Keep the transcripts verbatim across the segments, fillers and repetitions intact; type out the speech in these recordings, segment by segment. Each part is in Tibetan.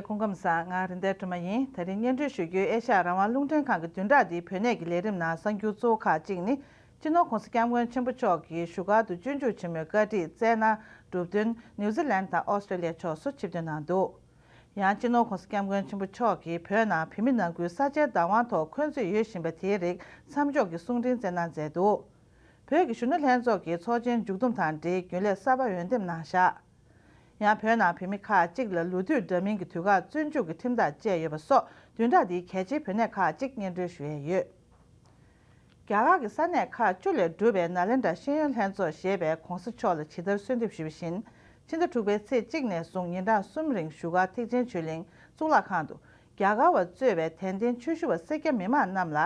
སྐུ་ཁམས་བཟང་། ང་རིན་ལྡན་སྒྲོལ་མ་ཡིན། དེ་རིང་སྙན་སྒྲོན་ཞུ་རྒྱུའི་ཨེ་ཤ་ཡ་རང་དབང་རླུང་འཕྲིན་ཁང་གི་བདུན་ཕྲག་འདིའི་བོད་གནས་ཀྱི་ལས་རིམ་ནང་གསར་འགྱུར་གཙོ་བོ་ཁག་ཅིག་ནི། སྤྱི་ནོར་༧གོང་ས་༧སྐྱབས་མགོན་ཆེན་པོ་མཆོག་གིས་བཞུགས་སྒར་དུ་སྤྱོད་འཇུག་ཆེན་མོའི་བཀའ་ཁྲིད་སྩལ་གནང་གྲུབ་བསྟུན་ནིའུ་ཛི་ལན་དང་ཨོ་སི་ཀྲེ་ལི་ཡ་ཕྱོགས་སུ་ཆིབས་བསྒྱུར་གནང་འདུག། ཡང་སྤྱི་ནོར་༧གོང་ས་༧སྐྱབས་མགོན་ཆེན་པོ་མཆོག་གིས་བོད་ནང་བོད་མི་ནང་ཁུལ་ས་ཆའི་བདག་དབང་ཐོག་འཁོན་རྩོད་ཡོད་བཞིན་པ་དེའི་རིགས་མཚམས་འཇོག་གི་གསུང་འཕྲིན་བསྩལ་གནང་མཛད་འདུག། བོད་ཀྱི་གཞོན་ནུ་ལྷན་ཚོགས་ཀྱི་ཚོགས་ཆེན་མཇུག་བསྡོམས་དང་འབྲེལ་རྒྱུན་ལས་གསར་པ་འོས་འདེམས་གནང་བཞག། ཡང་བོད་ནང་བོད་མི་ཁག་ཅིག་ལ་ལོ་དུས་འདྲ་མིན་གྱི་དུས་བཀག་བཙོན་འཇུག་གི་ཁྲིམས་ཐག་བཅད་ཡོད་པ་སོགས་བདུན་ཕྲག་འདིའི་གལ་ཆེའི་བོད་གནས་ཁག་ཅིག་སྙན་སྒྲོན་ཞུ་ཡས་ཡོད། རྒྱ་གར་གྱི་ས་གནས་ཁག་བཅུ་ལས་གྲུབ་པའི་ནཱ་ལེནྡྲ་ཤེས་ཡོན་ལྷན་ཚོགས་ཞེས་པས་༧གོང་ས་མཆོག་ལ་ཇི་ལྟར་གསོལ་འདེབས་ཞུས་པ་བཞིན། ཕྱི་ཟླ་དྲུག་པའི་ཚེས་གཅིག་ནས་བཟུང་ཉིན་གྲངས་གསུམ་རིང་བཞུགས་སྒར་ཐེག་ཆེན་ཆོས་གླིང་གཙུག་ལག་ཁང་དུ། རྒྱ་གར་བ་གཙོས་པའི་དད་ལྡན་ཆོས་ཞུ་བ་སེར་སྐྱ་མི་མང་རྣམས་ལ་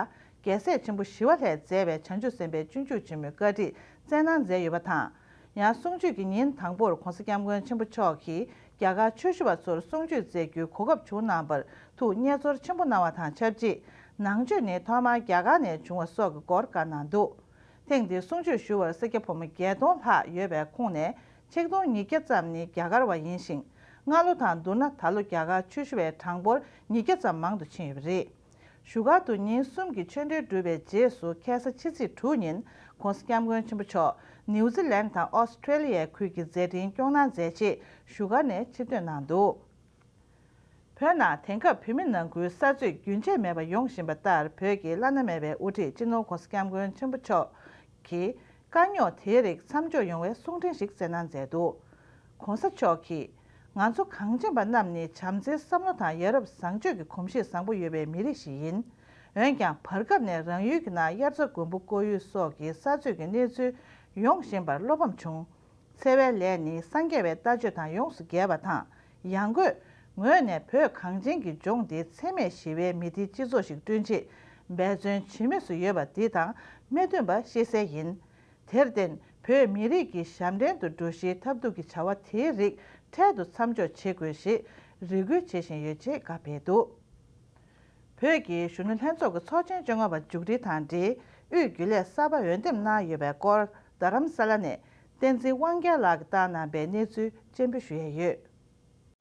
རྒྱལ་སྲས་ཆེན་པོ་ཞི་བ་ལྷས་མཛད་པའི་བྱང་ཆུབ་སེམས་དཔའི་སྤྱོད་འཇུག་ཆེན་མོའི་བཀའ་ཁྲིད་བསྩལ་གནང་མཛད་ཡོད་པ་དང་། ཡང་གསུང་ཆོས་ཀྱི་ཉིན་དང་པོར་༧གོང་ས་༧སྐྱབས་མགོན་ཆེན་པོ་མཆོག་གིས་རྒྱ་གར་ཆོས་ཞུ་བ་ཚོར་གསུང་ཆོས་སྩལ་རྒྱུའི་གོ་སྐབས་བྱུང་གནང་བར་ཐུགས་མཉེས་ཚོར་ཆེན་པོ་གནང་བ་དང་ཆབས་ཅིག། ནང་ཆོས་ནི་ཐོག་མར་རྒྱ་གར་ནས་བྱུང་བ་སོགས་ཀྱི་སྐོར་བཀའ་གནང་འདུག། ཐེངས་འདིའི་གསུང་ཆོས་ཞུ་བར་སེར་སྐྱ་ཕོ་མོ་བརྒྱད་སྟོང་ལྷག་ཡོད་པའི་ཁོངས་ནས་ཆིག་སྟོང་ཉིས་བརྒྱ་ཙམ་ནི་རྒྱ་གར་བ་ཡིན་ཞིང་། སྔ་ལོ་དང་བསྡུར་ན་ད་ལོ་རྒྱ་གར་ཆོས་ཞུ་བའི་གྲངས་འབོར་ཉིས་བརྒྱ་ཙམ་མང་དུ་ཕྱིན་ཡོད་པ་རེད། བཞུགས་སྒར་དུ་ཉིན་གསུམ་གྱི་ཆོས་འབྲེལ་གྲུབ་པའི་རྗེས་སུ་ཁ་སང་ཕྱི་ཚེས་དྲུག་ཉིན་༧གོང་ས་༧སྐྱབས་མགོན་ཆེན་པོ་མཆོག་ནིའུ་ཛི་ལན་དང་ཨོ་སི་ཀྲེ་ལི་ཡའི་ཁུལ་གྱི་མཛད་འཕྲིན་སྐྱོང་གནང་མཛད་ཆེད་བཞུགས་སྒར་ནས་ཆིབས་ཐོན་གནང་འདུག། བོད་ནང་དེང་སྐབས་བོད་མི་ནང་ཁུལ་ས་རྩོད་རྒྱུན་ཆད་མེད་པར་ཡོང་བཞིན་པ་ལྟར། བོད་ཀྱི་བླ་ན་མེད་པའི་དབུ་ཁྲིད་སྤྱི་ནོར་༧གོང་ས་༧སྐྱབས་མགོན་ཆེན་པོ་མཆོག་གིས་དཀའ་རྙོག་དེའི་རིགས་མཚམས་འཇོག་ཡོང་བའི་གསུང་འཕྲིན་ཞིག་བསྩལ་གནང་མཛད་འདུག། ༧གོང་ས་མཆོག་གིས། ང་ཚོ་གངས་ཅན་པ་རྣམས་ནི་བྱམས་བརྩེའི་བསམ་བློ་དང་ཡ་རབས་བཟང་སྤྱོད་ཀྱི་གོམས་གཤིས་བཟང་པོ་ཡོད་པའི་མི་རིགས་ཤིག་ཡིན། འོན་ཀྱང་བར་སྐབས་ནས་རང་ཡུལ་གྱི་ནང་དབྱར་རྩྭ་དགུན་འབུ་བརྐོ་ཡུལ་སོགས་ཀྱི་ས་རྩོད་ཀྱི་གནས་ཚུལ་ཡོང་བཞིན་པར་བློ་ཕམ་བྱུང་། འཚེ་བའི་ལས་ནི་སངས་རྒྱས་པའི་ལྟ་སྤྱོད་དང་ཡོངས་སུ་འགལ་བ་དང་། ཡང་སྒོས་ངོས་ནས་བོད་གངས་ཅན་གྱི་ལྗོངས་འདི་འཚེ་མེད་ཞི་བའི་མི་སྡེའི་སྤྱི་ཚོགས་ཤིག་བསྐྲུན་ཆེད་འབད་བརྩོན་བྱེད་མུས་སུ་ཡོད་པ་འདི་དང་མི་མཐུན་པ་ཤེས་གསལ་ཡིན། དེར་བརྟེན་བོད་མི་རིགས་ཀྱི་ཞབས་འདྲེན་དུ་འགྲོ་གཞིའི་ཐབས་སྡུག་གི་བྱ་བ་དེའི་རིགས་འཕྲལ་དུ་མཚམས་འཇོག་བྱེད་དགོས་ཞེས་རེ་སྐུལ་བྱེད་བཞིན་ཡོད་ཅེས་བཀའ་ཕེབས་འདུག། བོད་ཀྱི་གཞོན་ནུ་ལྷན་ཚོགས་ཀྱི་ཚོགས་ཆེན་བཅོ་ལྔ་པ་མཇུག་སྒྲིལ་དང་འབྲེལ་དབུས་རྒྱུན་ལས་གསར་པ་འོས་འདེམས་གནང་ཡོད་པའི་སྐོར་རྡ་རམ་ས་ལ་ནས་བསྟན་འཛིན་དབང་རྒྱལ་ལགས་ཀྱིས་བཏང་གནང་པའི་གནས་ཚུལ་སྤྱན་འབུལ་ཞུ་ཡས་ཡོད།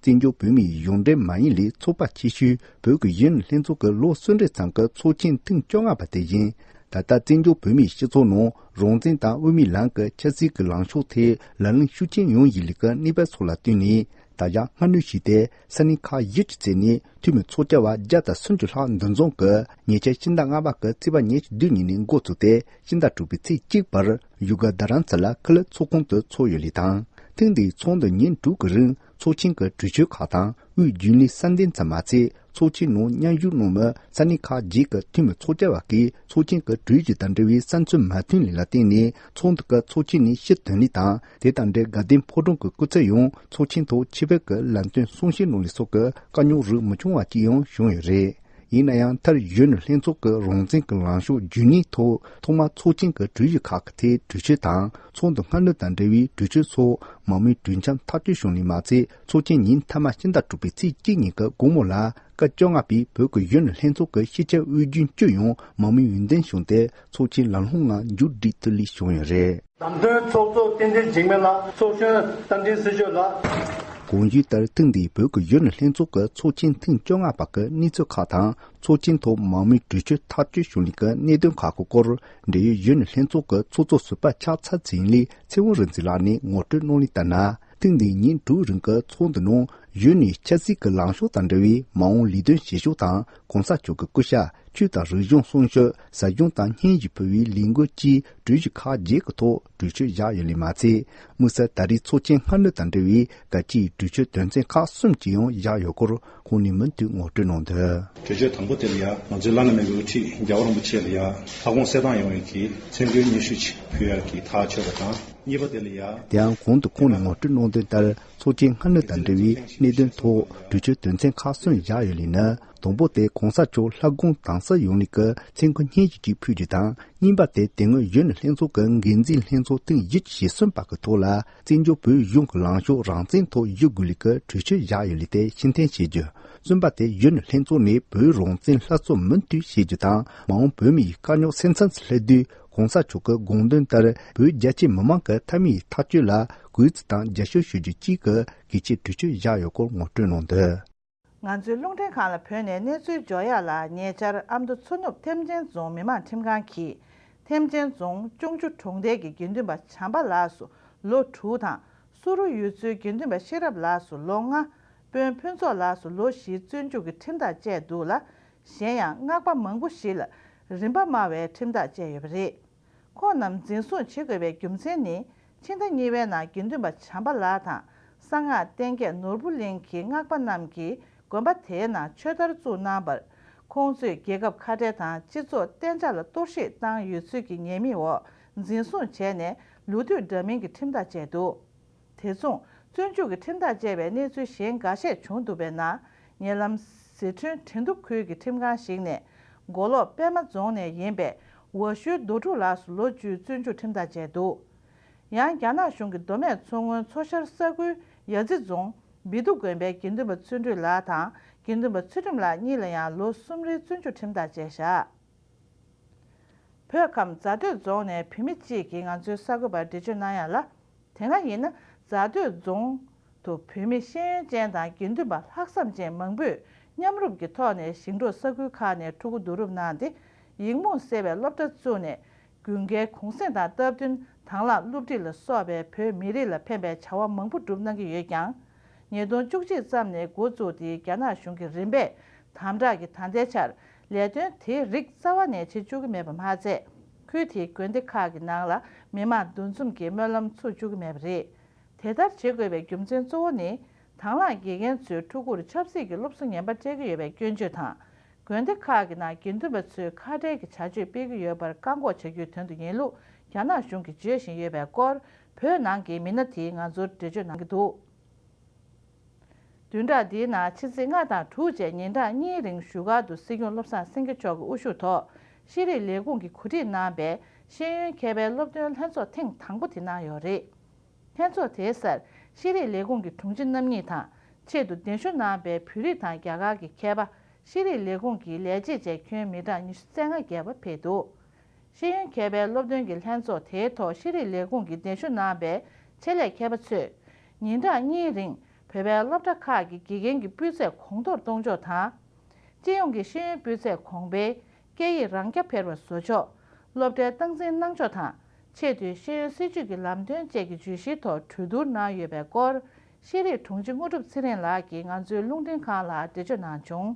བཙན་བྱོལ་བོད་མིའི་གཞུང་འབྲེལ་མ་ཡིན་པའི་ཚོགས་པ་ཆེ་ཤོས་བོད་ཀྱི་གཞོན་ནུ་ལྷན་ཚོགས་ཀྱི་ལོ་གསུམ་རེ་ཚང་གི་ཚོགས་ཆེན་ཐེངས་བཅོ་ལྔ་པ་དེ་ཡིན། ད་ལྟ་བཙན་བྱོལ་བོད་མིའི་སྤྱི་ཚོགས་ནང་རང་བཙན་དང་དབུ་མའི་ལམ་གྱི་ཆབ་སྲིད་ཀྱི་ལངས་ཕྱོགས་ཐད་ལམ་ལྷོང་ཤུགས་ཆེན་ཡོང་བཞིན་པའི་གནས་བབ་སོགས་ལ་བསྟུན་ནས། ད་ཆ་སྔ་སྣུར་བྱས་ཏེ་ས་གནས་ཁག་བཞི་གི་ཚད་ནས་འཐུས་མི་ཚོགས་བཅར་བ་བརྒྱ་དང་སུམ་ཅུ་ལྷག་འདུ་འཛོམས་ཀྱིས་ཉེ་ཆར་ཕྱི་ཟླ་ལྔ་པ་གི་ཚེས་པ་ཉེར་བདུན་ཉིན་ནས་འགོ་བཙུགས་ཏེ་ཕྱི་ཟླ་དྲུག་པའི་ཚེས་གཅིག་བར་བཞུགས་སྒར་རྡ་རམ་ས་ལ་ཁི་ལི་ཚོགས་ཁང་དུ་འཚོགས་ཡོད་ལུགས་དང་། ཐེངས་འདིའི་ཚོགས་འདུ་ཉིན་དྲུག་གི་རིང་ཚོགས་ཆེན་གྱི་གྲོས་ཆོད་ཁག་དང་དབུས་རྒྱུན་ལས་གསར་འདེམས་ཙམ་མ་ཚད། ཚོགས་ཆེན་ནང་མཉམ་ཞུགས་གནང་མི་ས་གནས་ཁག་བརྒྱད་ཀྱི་འཐུས་མི་ཚོགས་བཅར་བ་གིས་ཚོགས་ཆེན་གྱི་གྲོས་གཞི་དང་འབྲེལ་བའི་བསམ་ཚུལ་མ་མཐུན་ལུགས་ལ་བརྟེན་ནས་ཚོགས་འདུ་གི་ཚོགས་ཆེན་ནས་ཕྱིར་ཐོན་ལུགས་དང་། དེ་དང་འབྲེལ་དགའ་ལྡན་ཕོ་བྲང་གི་སྐུ་ཚབ་ཡང་ཚོགས་ཆེན་ཐོག་ཆེད་ཕེབས་ཀྱིས་ལམ་སྟོན་གསུང་བཤད་གནང་ལུགས་སོགས་ཀྱི་དཀའ་རྙོག་རིགས་མི་ཆུང་བ་ཅིག་ཡང་བྱུང་ཡོད་རེད། ཡིན་ན་ཡང་མཐར་གཞོན་ནུ་ལྷན་ཚོགས་ཀྱི་རང་བཙན་གྱི་ལངས་ཕྱོགས་རྒྱུན་གནས་ཐོག་ཐོག་མར་ཚོགས་ཆེན་གྱི་གྲོས་གཞི་ཁག་གི་ཐད་གྲོས་ཆོད་དང་། ཚོགས་འདུ་སྔ་སྣུར་དང་འབྲེལ་བའི་གྲོས་ཆོད་སོགས་མང་མོས་གྲོས་འཆམ་ཐག་གཅོད་བྱུང་ལུགས་མ་ཚད། ཚོགས་ཆེན་ཉིན་མཐའ་མ་ཕྱི་ཟླ་དྲུག་པའི་ཚེས་གཅིག་ཉིན་གྱི་དགོང་མོ་ལ་སྐབས་བཅོ་ལྔ་པའི་བོད་ཀྱི་གཞོན་ནུ་ལྷན་ཚོགས་ཀྱི་ཕྱི་རྒྱལ་དབུས་རྒྱུན་བཅུ་ཡང་མང་མོས་འོས་འདེམས་བྱུང་སྟེ་ཚོགས་ཆེན་ལམ་ལྷོང་ངང་མཇུག་སྒྲིལ་ཐུབ་ལུགས་བྱུང་ཡོད་རེད། བདམས་ཐོན་ཚོགས་གཙོ་བསྟན་འཛིན་འཇིགས་མེད་ལགས། ཚོགས་གཞོན་རྟ་མགྲིན་སྲི་ཞོལ་ལགས། གོང་ཞུས་ལྟར་ཐེངས་འདིའི་བོད་ཀྱི་གཞོན་ནུ་ལྷན་ཚོགས་ཀྱི་ཚོགས་ཆེན་ཐེངས་བཅོ་ལྔ་པ་གི་གནས་ཚུལ་ཁག་དང་། ཚོགས་ཆེན་ཐོག་མང་མོས་གྲོས་ཆོད་ཐག་གཅོད་བྱུང་ལུགས་ཀྱི་གནད་དོན་ཁག་གི་སྐོར། འབྲེལ་ཡོད་གཞོན་ནུ་ལྷན་ཚོགས་ཀྱི་ཚོགས་གཙོ་ཟུར་པ་ཕྱག་ཚ་འཛིན་ལས་ཚེ་དབང་རིག་འཛིན་ལགས་ནས་ངོ་སྤྲོད་གནང་ལུགས་ལྟར་ན། ཐེངས་འདིའི་ཉིན་དྲུག་རིང་གི་ཚོགས་འདུ་ནང་གཞོན་ནུའི་ཆབ་སྲིད་ཀྱི་ལངས་ཕྱོགས་དང་འབྲེལ་བའི་མ་འོངས་ལས་དོན་བྱེད་ཕྱོགས་དང་། གོང་ས་མཆོག་གི་སྐུ་ཞབས་ཆོས་དང་རིག་གཞུང་སྲུང་སྐྱོབ། ཟབ་སྦྱོང་དང་སྙན་ཞུ་ཕུལ་བའི་ལས་འགུལ་བཅས་གྲོས་གཞི་ཁག་བརྒྱད་ཀྱི་ཐོག་གྲོས་ཆོད་བཞག་ཡོད་ལུགས་མ་ཚད། དམིགས་བསལ་ད་རེས་ཚོགས་ཆེན་སྔ་སྣུར་དང་འབྲེལ་བའི་གལ་ཆེའི་གྲོས་ཆོད་དོན་ཚན་ཁག་གསུམ་ཅིག་ཡང་བཞག་ཡོད་སྐོར་ཁོང་ནས་མུ་མཐུད་ངོ་སྤྲོད་གནང་དོན། གྲོས་ཆོད་དང་པོ་དེ་ལ་ཡང་ང་ཚོའི་བླ་ན་མེད་པའི་དབུ་ཁྲིད་རྒྱལ་བ་རིན་པོ་ཆེ་ལ་ཡང་ལྷ་སྐུ་གསལ་ཐང་ཡོང་བའི་གི་མཚན་གུས་སྙན་ཞུ་ཅིག་ཕུལ་ཡག་གི་ཐག་ཆོད་པ་དང་། གཉིས་པ་དེ་ལ་ཡང་། དེ་ཡང་གོང་དུ་ཁོང་ནས་ངོ་སྤྲོད་གནང་དོན་ལྟར། ཚོགས་ཆེན་སྔ་སྣུར་དང་འབྲེལ་བའི་གནད་དོན་ཐོག་གྲོས་ཆོད་དོན་ཚན་ཁག་གསུམ་བཞག་ཡོད་ལུགས་ནི། དང་པོ་དེ་གོང་ས་མཆོག་ལྷ་སྐུ་དྭངས་གསལ་ཡོང་ལུགས་ཀྱི་མཚན་གུས་སྙན་ཞུ་ཅིག་ཕུལ་རྒྱུ་དང་། གཉིས་པ་དེ་དེ་སྔོན་གཞོན་ནུ་ལྷན་ཚོགས་ཀྱི་འགན་འཛིན་ལྷན་ཚོགས་ཐེངས་བཞི་བཅུ་ཞེ་གསུམ་པ་གི་ཐོག་ལ་བཙན་བྱོལ་བོད་གཞུང་གི་ལངས་ཕྱོགས་རང་བཙན་ཐོག་བཞུགས་དགོས་ལུགས་ཀྱི་གྲོས་ཆོད་བཞག་ཡོད་ལུགས་དེ་ཕྱིར་འཐེན་བྱེད་རྒྱུ། གསུམ་པ་དེ་གཞོན་ནུ་ལྷན་ཚོགས་ནས་བོད་རང་བཙན་སླར་གསོ་མུ་མཐུད་བྱེད་རྒྱུ་དང་། མ་འོངས་བོད་མིའི་དཀའ་རྙོག་སེམས་ཙམ་དུ་སླེབས་དུས། གོང་ས་མཆོག་གི་དགོངས་དོན་ལྟར་བོད་རྒྱ་ཆེའི་མི་མང་གི་མཐའ་མའི་ཐག་གཅོད་ལ་གུས་བརྩི་དང་རྒྱབ་སྐྱོར་ཞུ་རྒྱུ་བཅས་ཀྱི་གལ་ཆེའི་གྲོས་ཆོད་བཞག་ཡོད་སྐོར་ངོ་སྤྲོད་གནང་འདུག། ང་ཚོའི་རླུང་འཕྲིན་ཁང་ལ་བོད་ནས་གནས་ཚུལ་འབྱོར་ཡག་ལ། ཉེ་ཆར་ཨ་མདོ་མཚོ་ནུབ་ཐེམ་ཆེན་རྫོང་མི་དམངས་ཁྲིམས་ཁང་གིས་ཐེམ་ཆེན་རྫོང་ཅོང་ཆུ་གྲོང་རྡལ་གྱི་དགེ་འདུན་པ་བྱམས་པ་ལགས་སུ་ལོ་དྲུག་དང་། སུ་རུ་ཡུལ་ཚོའི་དགེ་འདུན་པ་ཤེས་རབ་ལགས་སུ་ལོ་ལྔ། དཔོན་ཕུན་ཚོགས་ལགས་སུ་ལོ་བཞི་བཙོན་འཇུག་གི་ཁྲིམས་ཐག་བཅད་འདུག་ལ། གཞན་ཡང་སྔགས་པ་མང་པོ་ཞིག་ལ་རིམ་པ་དམའ་བའི་ཁྲིམས་ཐག་བཅད་ཡོད་པ་རེད། ཁོང་རྣམས་འཛིན་བཟུང་བྱེད་དགོས་པའི་རྒྱུ་མཚན་ནི། ཕྱི་ཟླ་གཉིས་པའི་ནང་དགེ་འདུན་པ་བྱམས་པ་ལགས་དང་། གསང་སྔགས་བསྟེན་མཁས་ནོར་བུ་གླིང་གི་སྔགས་པ་རྣམས་ཀྱིས་དགོན་པ་དེའི་ནང་ཆོས་དར་བཙུགས་གནང་བར། ཁོང་ཚོས་རྒྱལ་ཁབ་ཁ་བྲལ་དང་སྤྱི་ཚོགས་གཏན་འཇགས་ལ་གཏོར་བཤིག་བཏང་ཡོད་ཚུལ་གྱི་ཉེས་མིང་འོག་འཛིན་བཟུང་བྱས་ནས། ལོ་དུས་འདྲ་མིན་གྱི་ཁྲིམས་ཐག་བཅད་འདུག་དེ་མཚུངས། བཙོན་འཇུག་གི་ཁྲིམས་ཐག་བཅད་པའི་གནས་ཚུལ་གཞན་འགའ་ཤས་བྱུང་འདུག་པའི་ནང་། ཉེ་ལམ་ཟི་ཁྲོན་ཁྲིན་ཏུ་ཁུལ་གྱི་ཁྲིམས་ཁང་ཞིག་ནས། མགོ་ལོག་པད་མ་རྫོང་ནས་ཡིན་པའི་ཝ་ཤུའི་རྡོ་ཕྲུག་ལགས་སུ་ལོ་བཅུའི་བཙོན་འཇུག་ཁྲིམས་ཐག་བཅད་འདུག་ཡང་རྒྱ་ནག་གཞུང་གི་མདོ་སྨད་མཚོ་སྔོན་མཚོ་ཤར་ས་ཁུལ་ཡ་རྩེ་རྫོང་བི་ཏུ་དགོན་པའི་དགེ་འདུན་པ་ཚུལ་ཁྲིམས་ལགས་དང་། དགེ་འདུན་པ་ཚུལ་ཁྲིམས་ལགས་གཉིས་ལ་ཡང་ལོ་གསུམ་རེའི་བཙོན་འཇུག་ཁྲིམས་ཐག་བཅད་བཞག་བོད་ཁམས་རྫ་སྟོད་རྫོང་ནས་བུད་མེད་གཅིག་གིས་ང་ཚོའི་གསར་འགོད་པར་འགྲེལ་བརྗོད་གནང་ཡག་ལ། དེ་སྔ་ཡིན་ན་རྫ་སྟོད་རྫོང་དུ་བོད་མི་ཤེས་ཡོན་ཅན་དང་དགེ་འདུན་པ་ལྷག་བསམ་ཅན་མང་པོས་མཉམ་རུབ་ཀྱི་ཐོག་ནས་ཞིང་འབྲོག་ས་ཁུལ་ཁག་ནས་ཕྲུ་གུ་བསྡུ་རུབ་གནང་སྟེ། ཡིག་རྨོངས་སེལ་བའི་སློབ་གྲྭ་བཙུགས་ནས། དགུན་ཁའི་གུང་གསེང་དང་སྟབས་བསྟུན་དྭང་བླངས་སློབ་ཁྲིད་ལ་སོགས་པའི་བོད་མི་རིགས་ལ་ཕན་པའི་བྱ་བ་མང་པོ་བསྒྲུབ་གནང་གི་ཡོད་ཀྱང་། ཉིས་སྟོང་བཅུ་གཅིག་ཙམ་ནས་འགོ་བཙུགས་ཏེ། རྒྱ་ནག་གཞུང་གིས་རིམ་པས་དམ་དྲག་གིས་ད་ལྟའི་ཆར་ལས་དོན་དེའི་རིགས་རྩ་བ་ནས་བྱེད་བཅུག་གི་མེད་པ་མ་ཚད། ཁུལ་དེའི་དགོན་སྡེ་ཁག་གི་ནང་ལ་མི་མང་འདུ་འཛོམས་ཀྱི་སྨོན་ལམ་ཚུགས་བཅུག་གི་མེད་པ་རེད། དེ་ལྟར་བྱེད་དགོས་པའི་རྒྱུ་མཚན་གཙོ་བོ་ནི། དང་བླངས་དགེ་རྒན་ཚོས་ཕྲུ་གུར་ཆབ་སྲིད་ཀྱི་སློབ་གསོ་ངན་པ་སྤྲད་ཀྱི་ཡོད་པའི་སྐྱོན་བརྗོད་དང་། དགོན་སྡེ་ཁག་གི་ནང་དགེ་འདུན་པ་ཚོས་ཁ་བྲལ་གྱི་བྱ་སྤྱོད་སྤེལ་གྱི་ཡོད་པར་བཀག་འགོག་བྱ་རྒྱུའི་དོན་དུ་ཡིན་ལུགས་རྒྱ་ནག་གཞུང་གིས་བརྗོད་བཞིན་ཡོད་པའི་སྐོར། བོད་ནང་གི་མི་སྣ་དེས་ང་ཚོར་འགྲེལ་བརྗོད་གནང་གི་འདུག་བདུན་ཕྲག་འདིའི་ནང་ཕྱི་ཚེས་ལྔ་དང་དྲུག་བཅས་ཉིན་གྲངས་གཉིས་རིང་བཞུགས་སྒར་དུ་སྲིད་སྐྱོང་བློ་བཟང་སེང་གེ་མཆོག་གི་དབུ་བཞུགས་ཐོག་ཤེས་རིག་ལས་ཁུངས་ཀྱིས་གོ་སྒྲིག་གནང་བའི་ཤེས་ཡོན་མཁས་པའི་སློབ་སྟོན་ལྷན་ཚོགས་ཐེངས་དང་པོ་དེ་གནང་ཡོད་རེད། ལྷན་ཚོགས་དེའི་སར་ཤེས་རིག་ལས་ཁུངས་ཀྱི་དྲུང་ཆེ་རྣམ་གཉིས་དང་། ཆེད་དུ་གདན་ཞུ་གནང་བའི་བོད་རིགས་དང་རྒྱ་གར་གྱི་མཁས་པ། ཤེས་རིག་ལས་ཁུངས་ཀྱི་ལས་བྱེད་བཅས་ཁྱོན་མི་གྲངས་ཉི་ཤུ་རྩ་ལྔ་བརྒལ་བ་ཕེབས་འདུག་ཤེས་ཡོན་མཁས་པའི་སློབ་སྟོན་གྱི་ལྷན་ཚོགས་དེའི་ཐོག་ཤེས་རིག་ལས་ཁུངས་ཀྱི་གདན་ཞུ་གནང་བའི་ཆེད་ལས་མཁས་པ་ཚོས། ཉིན་གྲངས་གཉིས་རིང་བོད་པའི་སློབ་གྲྭ་ཁག་གི་དགེ་རྒན་གྱི་སྤུས་ཚད་གོང་མཐོར་གཏོང་ཕྱོགས་དང་། སྤྱི་ཡོངས་ཀྱི་ཤེས་ཡོན་སྤུས་ཚད་གོང་འཕེལ། སྐད་ཡིག་རང་རྐྱ་འཕེར་བ་བཟོ་ཕྱོགས། སློབ་གྲྭའི་སྟངས་འཛིན་གནང་ཕྱོགས་དང་། ཆེས་མཐོའི་ཤེས་ཡོན་སྲིད་བྱུས་ཀྱི་ལམ་སྟོན་བཅས་ཀྱི་བརྗོད་གཞིའི་ཐོག་གྲོས་བསྡུར་གནང་ཡོད་པའི་སྐོར། ཤེས་རིག་དྲུང་ཆེ་དངོས་གྲུབ་ཚེ་རིང་ལགས་ཀྱིས་ང་ཚོའི་རླུང་འཕྲིན་ཁང་ལ་འགྲེལ་བརྗོད་གནང་བྱུང་།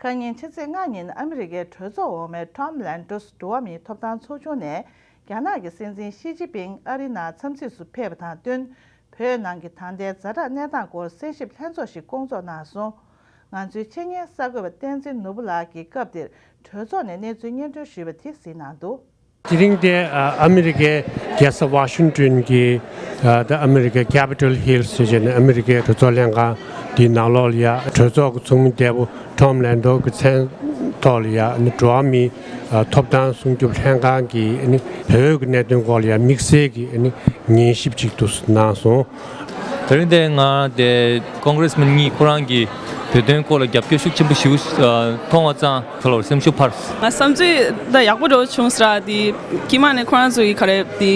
ཁ་ཉིན་ཕྱི་ཚེས་ལྔ་ཉིན་ཨ་མི་རི་ཀའི་གྲོས་ཚོགས་འོག་མའི་ཊོམ་ལན་ཏོས་འགྲོ་བ་མིའི་ཐོབ་ཐང་ཚོགས་ཆུང་ནས། རྒྱ་ནག་གི་སྲིད་འཛིན་ཞི་ཅིན་ཕིང་ཨ་རིའི་ནང་འཚམས་གཟིགས་སུ་ཕེབས་པ་དང་བསྟུན། བོད་ནང་གི་ད་ལྟའི་ཛ་དྲག་གནས་སྟངས་སྐོར་གསན་ཞིབ་ལྷན་ཚོགས་ཤིག་བསྐོང་ཚོགས་གནང་སོང་། ང་ཚོའི་ཆེད་གཉེར་གསར་འགོད་པ་བསྟན་འཛིན་ནོར་བུ་ལགས་ཀྱིས་སྐབས་དེར་གྲོས་ཚོགས་ནས་གནས་ཚུལ་སྙན་སྒྲོན་ཞུས་པ་དེ་གཟིགས་གནང་འདུག་དེ་རིང་དེ་ཨ་མི་རི་ཀའི་རྒྱལ་ས་ཝ་ཤིང་ཏོན་གྱི་ཨ་ད་ཨ་མི་རི་ཀའི་Capitol Hill ཟེར་བྱས་ནས་ཨ་མི་རི་ཀའི་གྲོས་ཚོགས་ལྷན་ཁང་དེའི་ནང་ལོགས་ལ་ཡ་གྲོས་ཚོགས་ཀྱི་ཚོགས་མི་བདེ་པོ་ཊོམ་ལན་ཏོ་གི་མཚན་ཐོག་ལ་ཡ་ནི་འགྲོ་བ་མིའི་ཨ་ཐོབ་ཐང་སྲུང་སྐྱོབ་ལྷན་ཁང་གི་ནི་བོད་ཀྱི་གནད་དོན་སྐོར་ལ་ཡ་དམིགས་བསལ་གྱི་ནི་ཉན་ཞིབ་ཅིག་ཏུ་གནང་སོང་། དེ་རིང་དེ་ང་དེ་ཀོང་གྷི་རེ་སི་མན་གཉིས་ཁོ་རང་གི་བོད་དོན་སྐོར་ལ་རྒྱབ་སྐྱོར་ཤུགས་ཆེན་པོ་ཞིག་མཐོང་བ་ཙང་ཁ་ལོར་སེམས་ཤུགས་འཕར། ང་བསམ་ཚུལ་ད་ཡག་པོ་འདྲ་བོ་བྱུང་ཟེར་ར་དེ་དཀྱིལ་མ་ནས་ཁོ་རང་ཚོ་གི་ག་རེ་དེ་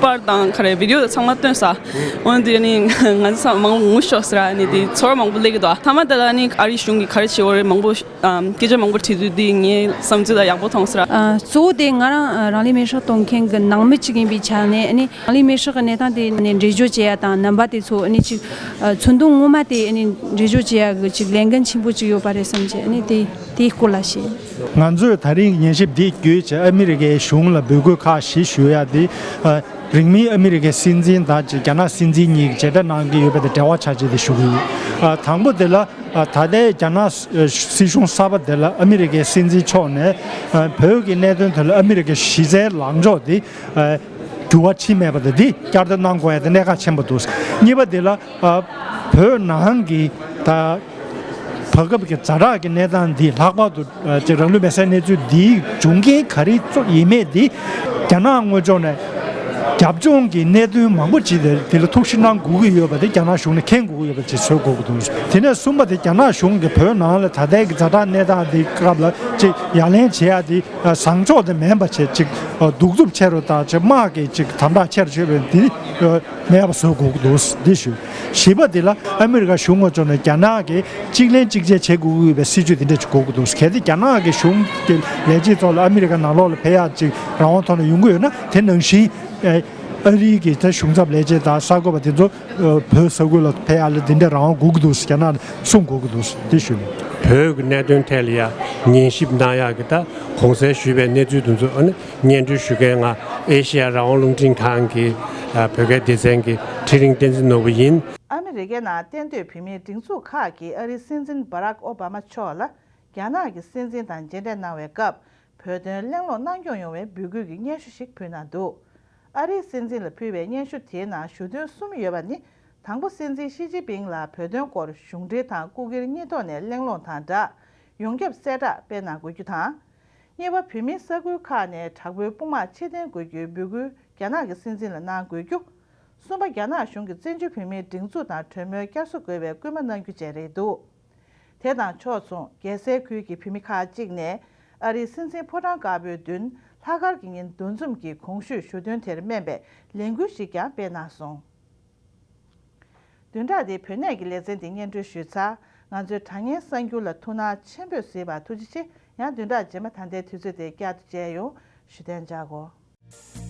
པར་དང་ག་རེ་བི་ཌི་ཡོ་དང་ཚང་མ་སྟོན་ས། འོན་ཏེ་ནི་ང་ཚོ་ཚང་མ་མང་པོ་ངུ་ཤོར་ཟེར་ར་ནི་དེ་ཚོར་བ་མང་པོ་སླེབས་ཀྱི་འདུག་མཐའ་མ་དེ་ལ་ནི་ཨ་རིའི་གཞུང་གི་ག་རེ་བྱེད་འོ་རེད་མང་པོ། ཨམ། སྐད་ཆ་མང་པོ་དྲིས་དུས་འདི་ངའི་བསམ་ཚུལ་ལ་ཡག་པོ་མཐོང་ཟེར། ཨ། གཙོ་བོ་དེ་ང་རང་རང་ལུས་མེར་སྲེག་གཏོང་མཁན་གྱི་ནང་མི་གཅིག་ཡིན་པའི་ཆ་ནས་ཨ་ནི་རང་ལུས་མེར་སྲེག་གི་གནས་སྟངས་དེ་ནས་འགྲེལ་བརྗོད་བྱེད་ཡ་དང་རྣམ་པ་དེ་ཚོ་ཨ་ནི་ཅིག་ཨ། ཚོན་མདོག་ངོ་མ་དེ་ཨ་ནི་འགྲེལ་བརྗོད་བྱེད་ཡ་གི་ཅིག་ལས་འགན་ཆེན་པོ་ཅིག་ཡོད་པ་རེད་བསམ་གྱི་ཨ་ནི་དེ་དེའི་སྐོར་ལ་བཤད། ང་ཚོས་ད་རིང་ཉན་ཞིབ་འདི་བརྒྱུད་བྱས་ཨ་མི་རི་ཀའི་གཞུང་ལ་འབོད་སྐུལ་ཁག་བཞི་ཞུ་ཡ་དེ་ཨ། རིང་མིན་ཨ་མི་རི་ཀའི་སྲིད་འཛིན་དང་རྒྱ་ནག་སྲིད་འཛིན་གཉིས་ཀྱིས་མཇལ་འཕྲད་གནང་གི་ཡོད་པ་དང་འབྲེལ་བ་ཆགས་ཆེད་དུ་ཞུ་གི་ཡོད། ཨ། དང་པོ་དེ་ལ་ཨ། ད་ལྟའི་རྒྱ་ནག་སྲིད་གཞུང་གསར་པ་དེ་ལ་ཨ་མི་རི་ཀའི་སྲིད་འཛིན་མཆོག་ནས་ཨ། བོད་ཀྱི་གནད་དོན་དེ་ལ་ཨ་མི་རི་ཀའི་གཞི་རྩའི་ལངས་ཕྱོགས་དེ་ཨ། འགྱུར་བ་ཕྱིན་མེད་པ་དང་འདི་བསྐྱར་ཟློས་གནང་དགོས་ཡ་དེ་གནད་འགག་ཆེན་པོ་འདུག་གཉིས་པ་དེ་ལ་ཨ། བོད་ནང་གི་ད། བར་སྐབས་ཀྱི་ཛ་དྲག་གི་གནས་སྟངས་འདི་ལྷག་པར་དུ་ཅིག་རང་ལུས་མེར་སྲེག་གནས་ཚུལ་འདིའི་འབྱུང་རྐྱེན་ག་རེ་ཡིན་མེད་འདི་རྒྱ་ནག་དངོས་ཕྱོགས་ནས་རྒྱ་ རྒྱབ་ལྗོངས་ཀྱི་གནད་དོན་མང་པོ་ཅིག་དེ་དེ་ལ་ཐུགས་ཞིབ་གནང་དགོས་ཀྱི་ཡོད་པ་དེ་རྒྱ་ནག་གཞུང་ནས་མཁྱེན་དགོས་ཀྱི་ཡོད་པ་ཅིག་བཟོ་དགོས་ཀྱི་འདུག་དེ་ནས་གསུམ་པ་དེ་རྒྱ་ནག་གཞུང་གིས་བོད་ནང་ལ་ད་ལྟའི་གི་ཛ་དྲག་གནས་སྟངས་འདིའི་སྐབས་ལ་ཅིག་ཡ་ལན་བྱེད་ཡ་དེ་བཟང་ཕྱོགས་དེ་མིན་པ་བྱས་ཅིག་གདུག་རྩུབ་ཆེ་རུ་དང་ཅིག་དམག་གི་ཅིག་དམ་དྲག་ཆེ་རུ་བྱེད་པའི་འདི་མེད་པ་བཟོ་དགོས་ཀྱི་འདུག་འདི་ཞུ། བཞི་པ་དེ་ལ་ཨ་མི་རི་ཀ་གཞུང་ངོས་ཕྱོགས་ནས་རྒྱ་ནག་གིས་གཅིག་ལན་གཅིག་བྱས་བྱེད་དགོས་ཀྱི་ཡོད་པའི་སྲིད་ཇུས་དེ་འདྲ་ཅིག་དགོས་ཀྱི་འདུག་གལ་ཏེ་རྒྱ་ནག་གི་གཞུང་གི་ལས་བྱེད་ཚོ་ལ་ཨ་མི་རི་ཀ་ནང་ལོགས་ལ་ཕེབས་ཡག་ཅིག་རང་དབང་ཐོག་ནས་ཡོང་གི་ཡོད་ན་དེ་ནང་བཞིན་ཨ་རིའི་གི་ད་གཞུང་ཚབ་ལས་བྱེད་དང་གསར་འགོད་པ་དེ་ཚོ་བོད་ས་ཁུལ་ལ་ཕེབས་ཡག་ལ་དེ་འདྲ་རང་དབང་དགོས་ཀྱི་འདུག་རྒྱ་ནག་ལ་གསུང་དགོས་ཀྱི་འདུག་དེ་ཞུ། བོད་ཀྱི་གནད་དོན་ཐད་ལ་ཡང་ཉན་ཞིབ་གནང་ཡག་གི་ད་གོང་གསལ་ཞུས་པའི་གནས་ཚུལ་དེ་ཚོ་ཨ་ནི་སྙན་སྒྲོན་ཞུ་མཁན་ང་ཨེ་ཤེ་ཡ་རང་དབང་རླུང་འཕྲིན་ཁང་གི་བོད་སྐད་སྡེ་ཚན་གྱི་ཁྲི་རིང་བསྟན་འཛིན་ནོར་བུ་ཡིན། ཨ་མི་རི་ཀའི་ནང་གཏན་སྡོད་བོད་མིའི་སྒྲིག་འཛུགས་ཁག་གིས་ཨ་རིའི་སྲིད་འཛིན་བྷ་རག་ཨོ་བྷ་མ་མཆོག་ལ་རྒྱ་ནག་གི་སྲིད་འཛིན་དང་མཇལ་འཕྲད་གནང་བའི་སྐབས་བོད་དོན་གླེང་སློང་གནང་སྐྱོང་ཡོང་བའི་འབོད་སྐུལ་གྱི་སྙན་ཞུ་ཞིག་ཕུལ་གནང་འདུག་ཨ་རིའི་སྲིད་འཛིན་ལ་ཕུལ་བའི་སྙན་ཞུ་དེའི་ནང་ཞུ་དོན་གསུམ་ཡོད་པ་ནི། དང་པོ། སྲིད་འཛིན་ཞི་ཅིན་ཕིང་ལ་བོད་དོན་སྐོར་གཞུང་འབྲེལ་དང་སྐུ་སྒེར་གཉིས་ཐོག་ནས་གླེང་སློང་དང་སྦྲགས་ཡོངས་ཁྱབ་གསལ་བསྒྲགས་སྤེལ་གནང་དགོས་རྒྱུ་དང་། གཉིས་པ། བོད་མིའི་ས་ཁུལ་ཁག་ནས་དྲག་པོའི་དཔུང་དམག་ཕྱིར་འཐེན་དགོས་རྒྱུའི་འབོད་སྐུལ་རྒྱ་ནག་གི་སྲིད་འཛིན་ལ་གནང་དགོས་རྒྱུ། གསུམ་པ། རྒྱ་ནག་གཞུང་གིས་བཙན་བྱོལ་བོད་མིའི་སྒྲིག་འཛུགས་དང་གྲོས་མོལ་བསྐྱར་གསོ་དགོས་པའི་སྐུལ་མ་གནང་རྒྱུ་བཅས་རེད་འདུག་དེ་དང་ཕྱོགས་མཚུངས། རྒྱལ་སའི་ཁུལ་གྱི་བོད་མི་ཁག་ཅིག་ནས་ཨ་རིའི་སྲིད་འཛིན་ཕོ་བྲང་དཀར་པོའི་མདུན་ལྷག་དཀར་གྱི་ཉིན་འདུ་འཛོམས་ཀྱིས་གོང་ཞུས་ཞུ་དོན་དེར་སྨན་པའི་ལས་འགུལ་ཞིག་ཀྱང་སྤེལ་གནང་སོང་། བདུན་ཕྲག་འདིའི་བོད་གནས་ཀྱི་ལེ་ཚན་འདི་སྙན་སྒྲོན་ཞུས་ཚར། ང་ཚོའི་དྲ་བརྙན་གསར་འགྱུར་ལ་ཐུགས་སྣང་ཆེན་པོས་གཟིགས་པར་ཐུགས་རྗེ་ཆེ། ཡང་བདུན་ཕྲག་རྗེས་མ་ད་ལྟའི་དུས་ཚོད་དེ་བསྐྱར་དུ་མཇལ་ཡོང་། ཞུ་དན་འཇགས་གོ།